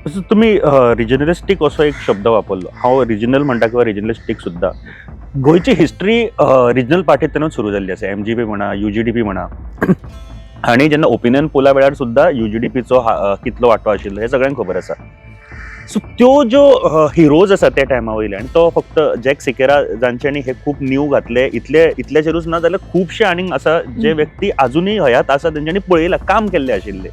तसो तुमी रिजनलिस्टीक असो एक शब्द वापरलो. हांव रिजनल म्हणटा किंवा रिजनलिस्टीक सुद्दां. गोंयची हिस्ट्री रिजनल पार्टींतल्यानूच सुरू जाल्ली आसा. एमजीपी म्हणा, यूजीडीपी म्हणा. आनी जेन्ना ओपिनियन पोला वेळार सुद्दां यूजीडीपीचो कितलो वांटो आशिल्लो हें सगळ्यांक खबर आसा. सो त्यो ज्यो हिरोज आसा त्या टायमा वयले, आनी तो फक्त जॅक सिकेरा जांच्यांनी हे खूब नीव घातले इतले इतल्याचेरूच ना, जाल्यार खुबशे आनीक आसा जे व्यक्ती अजुनूय हयात आसा, तेंच्यांनी पळयला, काम केल्ले आशिल्ले.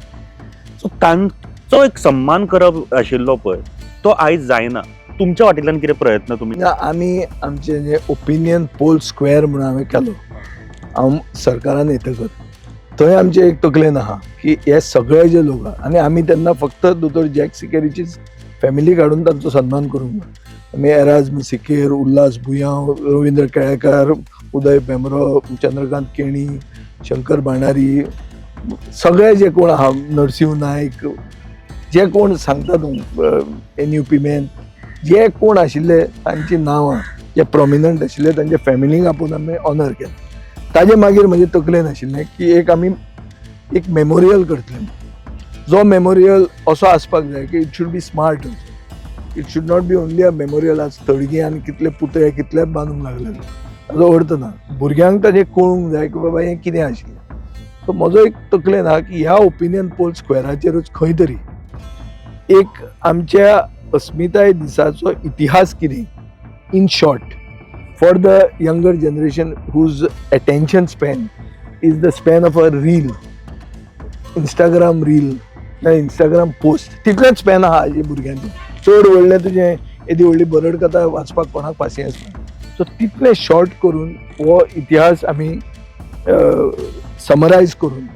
सो तांचो एक सन्मान करप आशिल्लो पळय, तो आयज जायना. तुमच्या वाटेंतल्यान कितें प्रयत्न तुमी? ना, आमी आमचे जे ओपिनियन पोल स्क्वेअर म्हणून हांवें केलो हांव सरकारान येतकच, थंय आमचे एक तकलेन आहा की हे सगळे जे लोक आहा, आनी आमी तेन्ना फक्त दोतोर जॅक सिकेरीचीच फॅमिली काडून तांचो सन्मान करूंक ना. आमी एराज्म सिकेर, उल्हास बुयांव, रविंद्र केळेकार, उदय भेंब्रो, चंद्रकांत केणी, शंकर भांडारी, सगळे जे कोण आहा, नरसिंह नायक, जे कोण सांगता तूं, एन यू पी मॅन, जे कोण आशिल्ले तांची नांवां जे प्रोमिनंट आशिल्ले तांच्या फॅमिलीक आपोवन आमी ऑनर केलें. ताजे मागीर म्हजे तकलेन आशिल्लें की एक आमी एक मेमोरियल करतले, जो मेमोरियल असो आसपाक जाय की it should be smart also, it should not be only a memorial. आज थडगी आनी कितले पुतळे कितले बांदूंक लागले, ताजो अर्थ ना. भुरग्यांक ताजें कळूंक जाय की बाबा हें कितें आशिल्लें. सो म्हजो एक तकलेन आहा की ह्या ओपिनियन पोल स्क्वेराचेरूच खंय तरी एक आमच्या अस्मिताय दिसाचो इतिहास कितें in short for the younger generation whose attention span is the span of a reel, Instagram reel, Instagram post, तितलेंच स्पॅन आहा हाजे भुरग्यांचें. चड व्हडलें तुजें येदी व्हडली बरड कथा वाचपाक कोणाक पासियेंस ना. सो तितलें शॉर्ट करून हो इतिहास आमी समरायज करून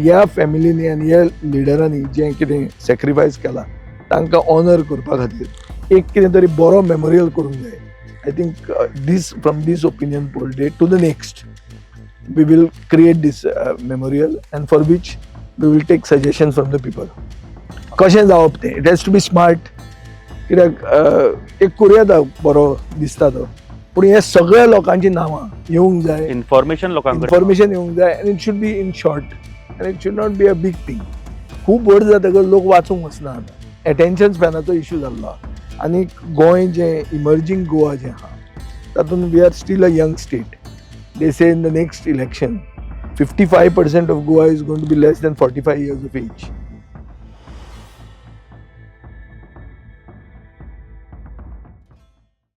ह्या फॅमिलीनी आनी ह्या लिडरांनी जें कितें सॅक्रिफायस केलां तांकां ऑनर करपा खातीर एक कितें तरी बरो मेमोरियल करूंक जाय. I think this from this opinion poll day to the next we will create this memorial, and for which we will take suggestions from the people. कशें जावप तें, it has to be smart, कित्याक एक करूं येता, बरो दिसता तो, पूण हे सगळ्या लोकांची नांवां येवंक जाय. इन्फॉर्मेशन लोकांक इन्फॉर्मेशन येवंक जाय आनी it should be in short and it should not be a big thing. खूब व्हड जातकच लोक वाचूंक वचना. आतां एटेन्शन स्पॅनाचो इशू जाल्लो आहा. आनी गोंय जें इमर्जींग गोवा जें आहा, तातूंत we are still a young state. They say in the next election 55% of Goa is going to be less than 45 years of age.